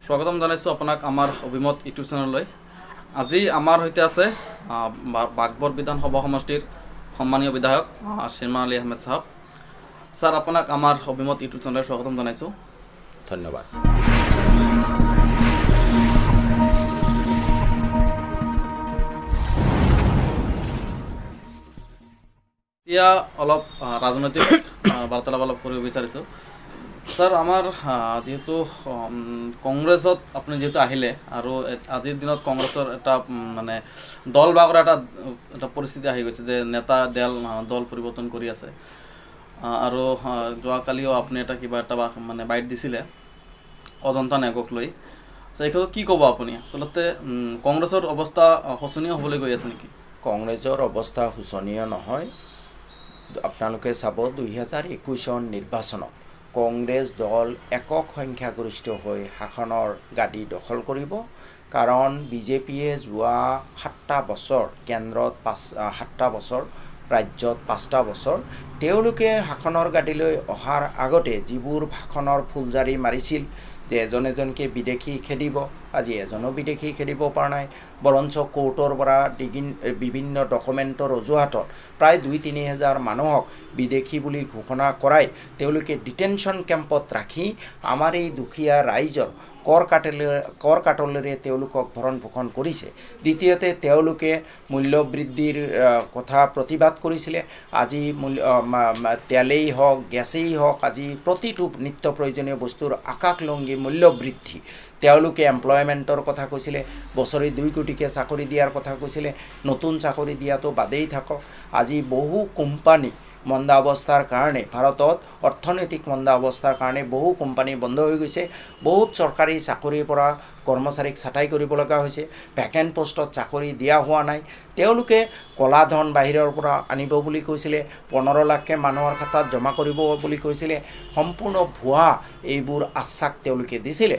স্বাগতম জনাইছোঁ আপোনাক আমাৰ অভিমত ইউটিউব চেনেললৈ। আজি আমাৰ সৈতে আছে বাঘবৰ বিধানসভা সমষ্টিৰ সন্মানীয় বিধায়ক শ্বেৰমান আলী আহমেদ চাহাব। ছাৰ, আপোনাক আমাৰ অভিমত ইউটিউব চেনেললৈ স্বাগতম জনাইছোঁ। ধন্যবাদ। এতিয়া অলপ ৰাজনৈতিক বাৰ্তালাপ অলপ কৰিব বিচাৰিছোঁ। ছাৰ, আমাৰ যিহেতু কংগ্ৰেছত আপুনি যিহেতু আহিলে আৰু আজিৰ দিনত কংগ্ৰেছৰ এটা মানে দল ভাগৰ এটা এটা পৰিস্থিতি আহি গৈছে যে নেতা দল পৰিৱৰ্তন কৰি আছে, আৰু যোৱাকালিও আপুনি এটা কিবা এটা মানে বাইট দিছিলে অজন্তা নেওগক লৈ। এই ক্ষেত্ৰত কি ক'ব আপুনি? আচলতে কংগ্ৰেছৰ অৱস্থা শোচনীয় হ'বলৈ গৈ আছে নেকি? কংগ্ৰেছৰ অৱস্থা শোচনীয় নহয়। আপোনালোকে চাব, 2021 নিৰ্বাচনত কংগ্ৰেছ দল একক সংখ্যাগৰিষ্ঠ হৈ শাসনৰ গাদী দখল কৰিব। কাৰণ বিজেপিয়ে যোৱা 7টা বছৰ কেন্দ্ৰত 7টা বছৰ, ৰাজ্যত 5টা বছৰ তেওঁলোকে শাসনৰ গাদীলৈ অহাৰ আগতে যিবোৰ ভাষণৰ ফুলজাৰি মাৰিছিল যে এজন এজনকৈ বিদেশী খেদিব, আজি এজনো বিদেশী খেদিব পৰা নাই। বৰঞ্চ কোৰ্টৰ পৰা বিভিন্ন ডকুমেণ্টৰ অজুহাতত প্ৰায় 2-3 হাজাৰ মানুহক বিদেশী বুলি ঘোষণা কৰাই তেওঁলোকে ডিটেনশ্যন কেম্পত ৰাখি আমাৰ এই দুখীয়া ৰাইজৰ কৰ কাটলেৰে তেওঁলোকক ভৰণ পোষণ কৰিছে। দ্বিতীয়তে, তেওঁলোকে মূল্যবৃদ্ধিৰ কথা প্ৰতিবাদ কৰিছিলে। আজি মূল্য তেলেই হওক, গেছেই হওক, আজি প্ৰতিটো নিত্য প্ৰয়োজনীয় বস্তুৰ আকাশলংঘী মূল্যবৃদ্ধি। তেওঁলোকে এমপ্লয়মেণ্টৰ কথা কৈছিলে, বছৰি 2 কোটিকে চাকৰি দিয়াৰ কথা কৈছিলে। নতুন চাকৰি দিয়াটো বাদেই থাকক, আজি বহু কোম্পানী মন্দা অৱস্থাৰ কাৰণে, ভাৰতত অৰ্থনৈতিক মন্দা অৱস্থাৰ কাৰণে বহু কোম্পানী বন্ধ হৈ গৈছে। বহুত চৰকাৰী চাকৰিৰ পৰা কৰ্মচাৰীক ছাঁটাই কৰিব লগা হৈছে। ভেকেণ্ট পষ্টত চাকৰি দিয়া হোৱা নাই। তেওঁলোকে ক'লা ধন বাহিৰৰ পৰা আনিব বুলি কৈছিলে, 15 লাখকৈ মানুহৰ খাতাত জমা কৰিব বুলি কৈছিলে। সম্পূৰ্ণ ভুৱা এইবোৰ আশ্বাস তেওঁলোকে দিছিলে।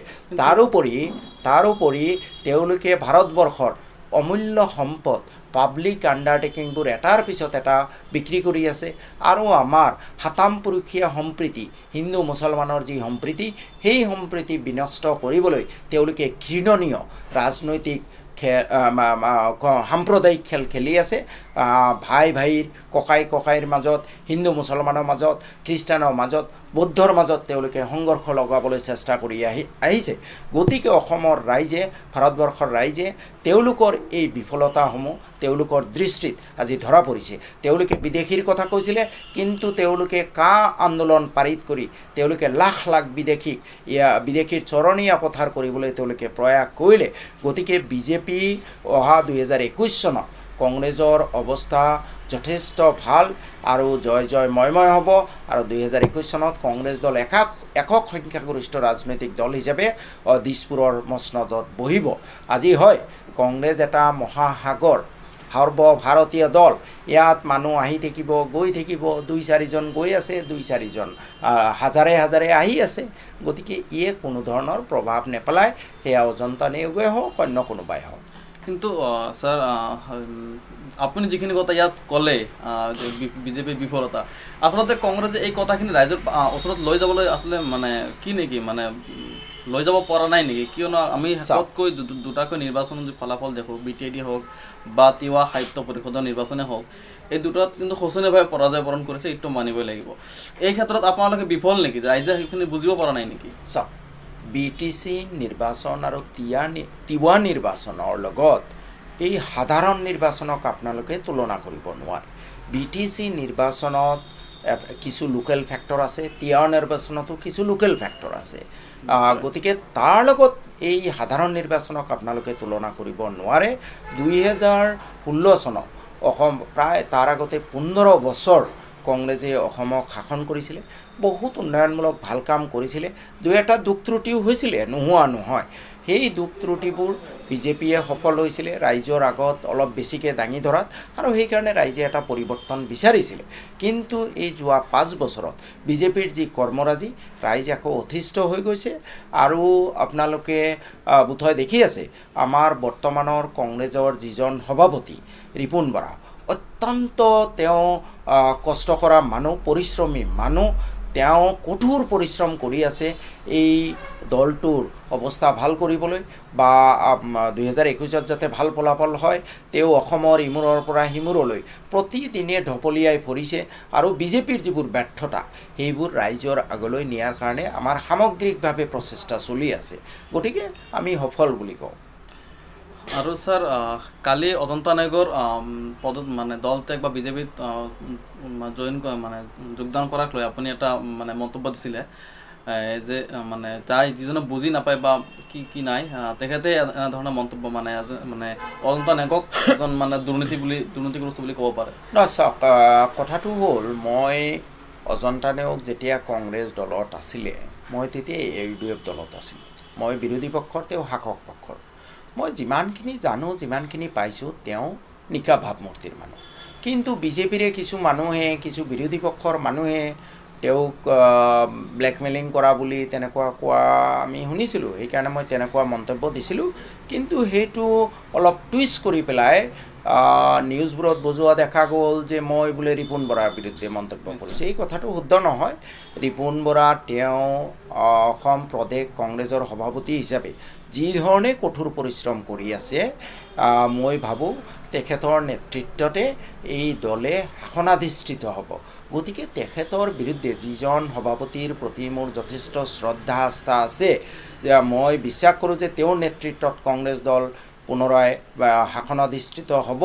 তাৰোপৰি তেওঁলোকে ভাৰতবৰ্ষৰ অমূল্য সম্পদ পাব্লিক আণ্ডাৰটেকিংবোৰ এটাৰ পিছত এটা বিক্ৰী কৰি আছে। আৰু আমাৰ সাতামপুৰুষীয়া সম্প্ৰীতি, হিন্দু মুছলমানৰ যি সম্প্ৰীতি, সেই সম্প্ৰীতি বিনষ্ট কৰিবলৈ তেওঁলোকে ঘৃণনীয় ৰাজনৈতিক সাম্প্ৰদায়িক খেল খেলি আছে। ভাই ভাইৰ, ককাই ককাইৰ মাজত, হিন্দু মুছলমানৰ মাজত, খ্ৰীষ্টানৰ মাজত, বৌদ্ধৰ মাজত তেওঁলোকে সংঘৰ্ষ লগাবলৈ চেষ্টা কৰি আহিছে। গতিকে অসমৰ ৰাইজে, ভাৰতবৰ্ষৰ ৰাইজে তেওঁলোকৰ এই বিফলতাসমূহ তেওঁলোকৰ দৃষ্টিত আজি ধৰা পৰিছে। তেওঁলোকে বিদেশীৰ কথা কৈছিলে, কিন্তু তেওঁলোকে কা আন্দোলন পাৰিত কৰি তেওঁলোকে লাখ লাখ বিদেশীক বিদেশীৰ চৰণীয়া পথাৰ কৰিবলৈ তেওঁলোকে প্ৰয়াস কৰিলে। গতিকে বিজেপি অহা 2021 চনত কংগ্ৰেছৰ অৱস্থা যথেষ্ট ভাল আৰু জয় জয় ময়ময় হ'ব। আৰু 2021 চনত কংগ্ৰেছ দল একক সংখ্যাগৰিষ্ঠ ৰাজনৈতিক দল হিচাপে দিছপুৰৰ মচনদত বহিব। আজি হয় কংগ্ৰেছ এটা মহাসাগৰ, সৰ্বভাৰতীয় দল। ইয়াত মানুহ আহি থাকিব, গৈ থাকিব, 2-4জন গৈ আছে, 2-4জন হাজাৰে হাজাৰে আহি আছে। গতিকে ইয়ে কোনো ধৰণৰ প্ৰভাৱ নেপেলায়, সেয়া অজন্তা নেওগে হওক, অন্য কোনোবাই হওক। কিন্তু ছাৰ, আপুনি যিখিনি কথা ইয়াত ক'লে বিজেপিৰ বিফলতা, আচলতে কংগ্ৰেছে এই কথাখিনি ৰাইজৰ ওচৰত লৈ যাবলৈ আচলতে মানে কি নেকি মানে লৈ যাব পৰা নাই নেকি? কিয়নো আমি শেষতকৈ দুটাকৈ নিৰ্বাচনৰ যি ফলাফল দেখোঁ, বি টি ডি হওক বা তিৱা সাহিত্য পৰিষদৰ নিৰ্বাচনে হওক, এই দুটাত কিন্তু শোচনীয়ভাৱে পৰাজয় বৰণ কৰিছে, এইটো মানিবই লাগিব। এই ক্ষেত্ৰত আপোনালোকে বিফল নেকি? ৰাইজে সেইখিনি বুজিব পৰা নাই নেকি? চাওক, বি টি চি নিৰ্বাচন আৰু তিৱা নিৰ্বাচনৰ লগত এই সাধাৰণ নিৰ্বাচনক আপোনালোকে তুলনা কৰিব নোৱাৰে। বি টি চি নিৰ্বাচনত কিছু লোকেল ফেক্টৰ আছে, তিৱা নিৰ্বাচনতো কিছু লোকেল ফেক্টৰ আছে। গতিকে তাৰ লগত এই সাধাৰণ নিৰ্বাচনক আপোনালোকে তুলনা কৰিব নোৱাৰে। 2016 চনত অসম প্ৰায় তাৰ আগতে 15 বছৰ কংগ্ৰেছে অসমক শাসন কৰিছিলে, বহুত উন্নয়নমূলক ভাল কাম কৰিছিলে। দুই এটা দোষ ত্ৰুটিও হৈছিলে, নোহোৱা নহয়। সেই দোষ ত্ৰুটিবোৰ বিজেপিয়ে সফল হৈছিলে ৰাইজৰ আগত অলপ বেছিকৈ দাঙি ধৰাত, আৰু সেইকাৰণে ৰাইজে এটা পৰিৱৰ্তন বিচাৰিছিলে। কিন্তু এই যোৱা 5 বছৰত বিজেপিৰ যি কৰ্মৰাজি, ৰাইজ আকৌ অতিষ্ঠ হৈ গৈছে। আৰু আপোনালোকে বোধহয় দেখি আছে, আমাৰ বৰ্তমানৰ কংগ্ৰেছৰ যিজন সভাপতি ৰিপুণ বৰা, অত্যন্ত তেওঁ কষ্ট কৰা মানুহ, পৰিশ্ৰমী মানুহ। তেওঁ কঠোৰ পৰিশ্ৰম কৰি আছে এই দলটোৰ অৱস্থা ভাল কৰিবলৈ বা 2021ত যাতে ভাল ফলাফল হয়। তেওঁ অসমৰ ইমূৰৰ পৰা সিমূৰলৈ প্ৰতিদিনে ঢপলিয়াই ফুৰিছে আৰু বিজেপিৰ যিবোৰ ব্যৰ্থতা সেইবোৰ ৰাইজৰ আগলৈ নিয়াৰ কাৰণে আমাৰ সামগ্ৰিকভাৱে প্ৰচেষ্টা চলি আছে। গতিকে আমি সফল বুলি কওঁ। আৰু ছাৰ, কালি অজন্তা নেওগৰ পদত মানে দল ত্যাগ বা বিজেপিত জইন মানে যোগদান কৰাক লৈ আপুনি এটা মানে মন্তব্য দিছিলে যে মানে তাই যিজনে বুজি নাপায় বা কি কি নাই, তেখেতে এনেধৰণৰ মন্তব্য মানে মানে অজন্তা নেওগক এজন মানে দুৰ্নীতিগ্ৰস্ত বুলি ক'ব পাৰে। নহয় চাওক, কথাটো হ'ল মই অজন্তা নেওগ যেতিয়া কংগ্ৰেছ দলত আছিলে, মই তেতিয়া এ ইউ ডি এফ দলত আছিলোঁ। মই বিৰোধী পক্ষৰ, তেওঁ শাসক পক্ষৰ। মই যিমানখিনি জানো, যিমানখিনি পাইছোঁ, তেওঁ নিকা ভাৱমূৰ্তিৰ মানুহ। কিন্তু বিজেপিৰে কিছু মানুহে, কিছু বিৰোধী পক্ষৰ মানুহে তেওঁক ব্লেকমেইলিং কৰা বুলি তেনেকুৱা কোৱা আমি শুনিছিলোঁ। সেইকাৰণে মই তেনেকুৱা মন্তব্য দিছিলোঁ। কিন্তু সেইটো অলপ টুইষ্ট কৰি পেলাই নিউজবোৰত বজোৱা দেখা গ'ল যে মই বোলে ৰিপুণ বৰাৰ বিৰুদ্ধে মন্তব্য কৰিছোঁ। এই কথাটো শুদ্ধ নহয়। ৰিপুণ বৰা তেওঁ অসম প্ৰদেশ কংগ্ৰেছৰ সভাপতি হিচাপে যি ধৰণে কঠোৰ পৰিশ্ৰম কৰি আছে, মই ভাবোঁ তেখেতৰ নেতৃত্বতে এই দলে শাসনাধিষ্ঠিত হ'ব। গতিকে তেখেতৰ বিৰুদ্ধে যিজন সভাপতিৰ প্ৰতি মোৰ যথেষ্ট শ্ৰদ্ধা আস্থা আছে, মই বিশ্বাস কৰোঁ যে তেওঁৰ নেতৃত্বত কংগ্ৰেছ দল পুনৰাই শাসনাধিষ্ঠিত হ'ব,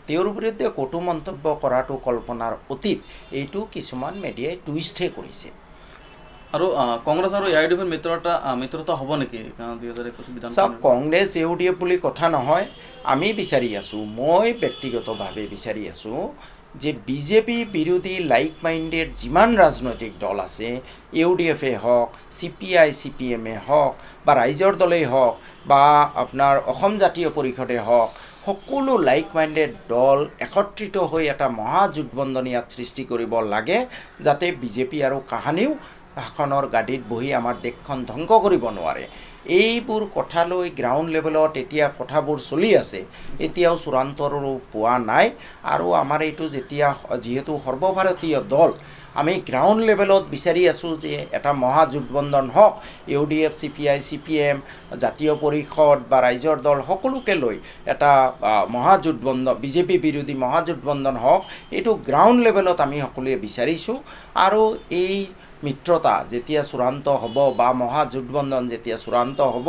তেওঁৰ বিৰুদ্ধে কটু মন্তব্য কৰাটো কল্পনাৰ অতীত। এইটো কিছুমান মেডিয়াই টুইষ্টহে কৰিছে। আৰু কংগ্ৰেছ আৰু এ I D এফৰ মিত্ৰতা হ'ব নেকি 2021? চাওক, কংগ্ৰেছ ইউ ডি এফ বুলি কথা নহয়। আমি বিচাৰি আছোঁ, মই ব্যক্তিগতভাৱে বিচাৰি আছোঁ যে বিজেপি বিৰোধী লাইক মাইণ্ডেড যিমান ৰাজনৈতিক দল আছে, ইউ ডি এফে হওক, C P I C P এমে হওক, বা ৰাইজৰ দলেই হওক, বা আপোনাৰ অসম জাতীয় পৰিষদে হওক, সকলো লাইক মাইণ্ডেড দল একত্ৰিত হৈ এটা মহাজোঁটবন্ধন ইয়াত সৃষ্টি কৰিব লাগে, যাতে বিজেপি আৰু কাহানিও শাসনৰ গাদীত বহি আমাৰ দেশখন ধ্বংস কৰিব নোৱাৰে। এইবোৰ কথালৈ গ্ৰাউণ্ড লেভেলত এতিয়া কথাবোৰ চলি আছে, এতিয়াও চূড়ান্ত ৰূপ পোৱা নাই। আৰু আমাৰ এইটো যেতিয়া যিহেতু সৰ্বভাৰতীয় দল, আমি গ্ৰাউণ্ড লেভেলত বিচাৰি আছোঁ যে এটা মহাজোঁটবন্ধন হওক, U D F, C P I, C P M, জাতীয় পৰিষদ বা ৰাইজৰ দল সকলোকে লৈ এটা মহাজোঁটবন্ধন, বিজেপি বিৰোধী মহাজোঁটবন্ধন হওক, এইটো গ্ৰাউণ্ড লেভেলত আমি সকলোৱে বিচাৰিছোঁ। আৰু এই মিত্ৰতা যেতিয়া চূড়ান্ত হ'ব বা মহাজোঁটবন্ধন যেতিয়া চূড়ান্ত হ'ব,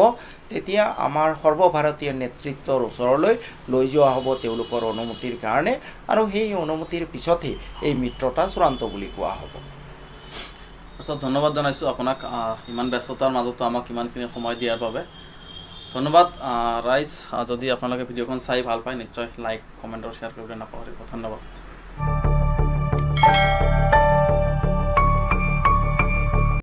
তেতিয়া আমাৰ সৰ্বভাৰতীয় নেতৃত্বৰ ওচৰলৈ লৈ যোৱা হ'ব তেওঁলোকৰ অনুমতিৰ কাৰণে, আৰু সেই অনুমতিৰ পিছতহে এই মিত্ৰতা চূড়ান্ত বুলি কোৱা হ'ব। আচ্ছা, ধন্যবাদ জনাইছোঁ আপোনাক ইমান ব্যস্ততাৰ মাজতো আমাক ইমানখিনি সময় দিয়াৰ বাবে। ধন্যবাদ ৰাইজ। যদি আপোনালোকে ভিডিঅ'খন চাই ভাল পায়, নিশ্চয় লাইক, কমেণ্ট আৰু শ্বেয়াৰ কৰিবলৈ নাপাহৰিব। ধন্যবাদ।